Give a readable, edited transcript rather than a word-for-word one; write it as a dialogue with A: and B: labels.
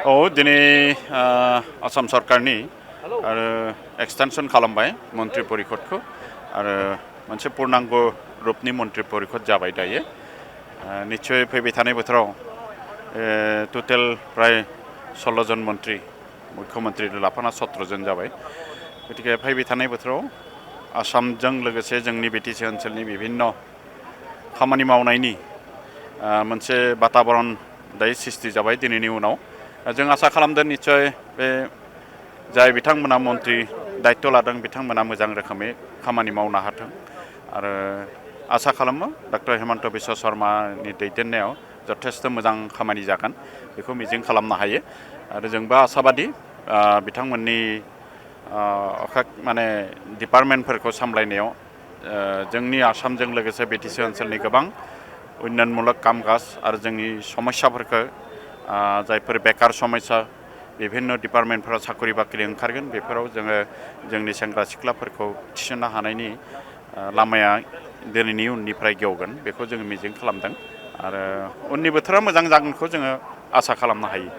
A: दिनै आसाम सरकारनि आरो एक्सटेनसन खालामबाय मन्त्रि परिषदखौ आरो मोनसे पूर्णांग रूपनि मन्त्रि परिषद जाबाय दायो। निश्चय फैबाय थानाय बोथोराव टोटेल प्राय 16 जन मन्त्रि मुख्यमन्त्रि लाफाना 17 जन जाबाय। गतिके फैबाय थानाय बोथोराव आसामजों लोगोसे जोंनि बिटिसि ओनसोलनि विभिन्न खामानि मावनायनि मोनसे वातावरण दायो सृष्टि जाबाय दिनैनि उनाव। जों आसा खालामदों निश्चय बे जाय बिथांमोना मन्त्रि दायित्व लादों बिथांमोना मोजां रोखोमै खामानि मावनो हाथों आरो आसा खालामो डॉक्टर हेमन्त बिश्व शर्मानि दैदेननायाव जथेस्थ मोजां खामानि जागोन बेखौ मिजिं खालामनो हायो आरो जोंबो आसाबादि बिथांमोननि माने डिपार्टमेन्टफोरखौ सामलायनायाव जोंनि आसामजों लोगोसे बिटिसि ओनसोलनि गोबां उन्नयनमूलक कामकाज आरो जोंनि समस्याफोरखौ जायफोर बेकार समस्या विभिन्न डिपार्टमेन्टफोराव साख्रि बाख्रि ओंखारगोन बेफोराव जोङो जोंनि सेंग्रा सिख्लाफोरखौ थिसननो हानायनि लामाया दिनैनि उननिफ्राय गेवगोन बेखौ जोङो मिजिं खालामदों आरो उननि बोथोरा मोजां जागोनखौ जोङो आसा खालामनो हायो।